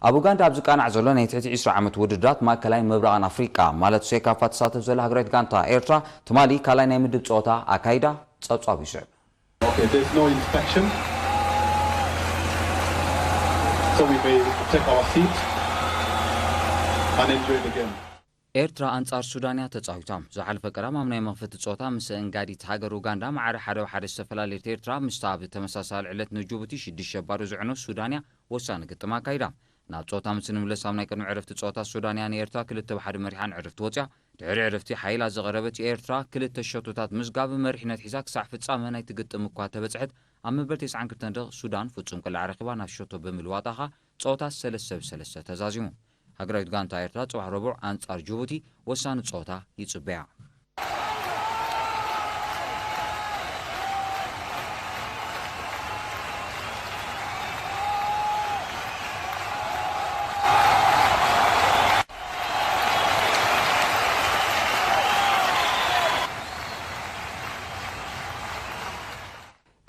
ኣብ ኡጋንዳ ኣብ ዝቃናዕ ዘሎ ናይ ትሕቲ ዕስራ ዓመት ውድድራት ማእከላይ ምብራቕን ኣፍሪቃ ማለት ሴካፋ ትሳተፍ ዘላ ሃገራዊት ጋንታ ኤርትራ ትማሊ ካልኣይ ናይ ምድብ ጸወታ ኣካይዳ። ጸብጻቡ ይስዕብ። Okay, there's no inspection, so we may take our seat and enjoy the game. ኤርትራ ኣንጻር ሱዳንያ ተጻዊታ። ዝሓለፈ ቀዳም ኣብ ናይ መኽፈቲ ጸወታ ምስ እንጋዲት ሃገር ኡጋንዳ ማዕረ ሓደ ብሓደ ዝተፈላለየት ኤርትራ ምስታ ኣብ ተመሳሳሊ ዕለት ንጅቡቲ ሽዱሽተ ባዶ ዘዕነው ሱዳንያ ወሳኒ ግጥም ኣካይዳ። ናብ ጸወታ ምስ ንምለስ ኣብ ናይ ቅድሚ ዕረፍቲ ጸወታ ሱዳንያ ንኤርትራ ክልተ ብሓደ መሪሓ ንዕረፍቲ ወጽያ። ድሕሪ ዕረፍቲ ሓይላ ዝቐረበት ኤርትራ ክልተ ሸቶታት ምዝጋብ መሪሕነት ሒዛ ክሳዕ ፍጻመ ናይቲ ግጥም እኳ ተበጽሐት ኣብ መበል ተስዓን ክልተን ደቕ ሱዳን ፍጹም ቅላዕ ረኺባ ናብ ሸቶ ብምልዋጣ ኸኣ ጸወታ ሰለስተ ብ ሰለስተ ተዛዚሙ። ሃገራዊት ጋንታ ኤርትራ ጽባሕ ረቡዕ ኣንጻር ጅቡቲ ወሳኒ ጸወታ ይጽበያ።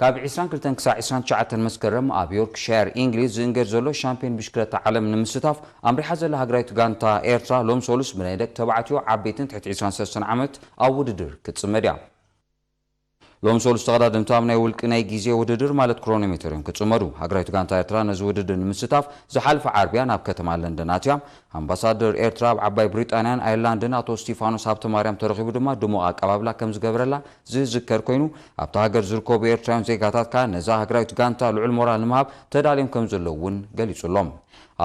ካብ ዕስራን ክልተን ክሳዕ ዕስራን ትሽዓተን መስከረም ኣብ ዮርክሻየር ኢንግሊዝ ዝእንገድ ዘሎ ሻምፒዮን ብሽክለታ ዓለም ንምስታፍ ኣምሪሓ ዘላ ሃገራዊት ጋንታ ኤርትራ ሎም ሶሉስ ብናይ ደቂ ተባዕትዮ ዓበይትን ትሕቲ ዕስራን ሰለስተን ዓመት ኣብ ውድድር ክትጽመድ እያ። ሎም ሶሉስ ተቐዳደምቲ ኣብ ናይ ውልቂ ናይ ግዜ ውድድር ማለት ክሮኖሜተር እዮም ክጽመዱ። ሃገራዊት ጋንታ ኤርትራ ነዚ ውድድር ንምስታፍ ዝሓለፈ ዓርብያ ናብ ከተማ ለንደን ኣትያ። ኣምባሳደር ኤርትራ ኣብ ዓባይ ብሪጣንያን ኣየርላንድን ኣቶ ስቲፋኖስ ሃብተማርያም ተረኺቡ ድማ ድሙቕ ኣቀባብላ ከም ዝገበረላ ዝዝከር ኮይኑ ኣብታ ሃገር ዝርከቡ ኤርትራውያን ዜጋታት ከኣ ነዛ ሃገራዊት ጋንታ ልዑል ሞራል ንምሃብ ተዳልዮም ከም ዘለዉ እውን ገሊጹ ኣሎ።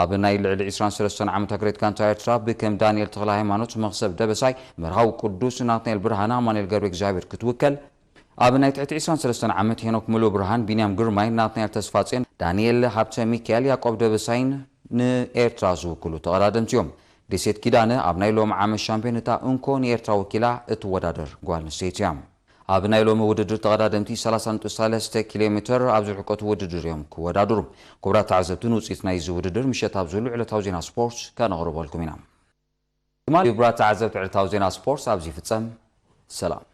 ኣብ ናይ ልዕሊ ዕስራን ሰለስተን ዓመት ሃገራዊት ጋንታ ኤርትራ ብከም ዳንኤል ተኽለ ሃይማኖት፣ መኽሰብ ደበሳይ፣ መርሃዊ ቅዱስ፣ ናትናኤል ብርሃነ፣ ኣማኑኤል ገብረ እግዚኣብሔር ክትውከል ኣብ ናይ ትሕቲ ዕስራን ሰለስተን ዓመት ሄኖክ ሙሉ ብርሃን፣ ቢንያም ግርማይ፣ ናትናኤል ተስፋጼን፣ ዳንኤል ሃብተ ሚካኤል፣ ያቆብ ደበሳይን ንኤርትራ ዝውክሉ ተቐዳደምቲ እዮም። ደሴት ኪዳነ ኣብ ናይ ሎሚ ዓመት ሻምፒዮን እታ እንኮ ንኤርትራ ወኪላ እትወዳደር ጓል ኣንስተይቲ እያ። ኣብ ናይ ሎሚ ውድድር ተቐዳደምቲ ሰላሳ ነጥቢ ሰለስተ ኪሎ ሜትር ኣብ ዝርሕቀቱ ውድድር እዮም ክወዳድሩ። ክቡራት ተዓዘብቲ ንውፅኢት ናይዚ ውድድር ምሸት ኣብ ዝህሉ ዕለታዊ ዜና ስፖርት ከነቕርበልኩም ኢና። ትማሊ ክቡራት ተዓዘብቲ ዕለታዊ ዜና ስፖርት ኣብዚ ይፍጸም። ሰላም።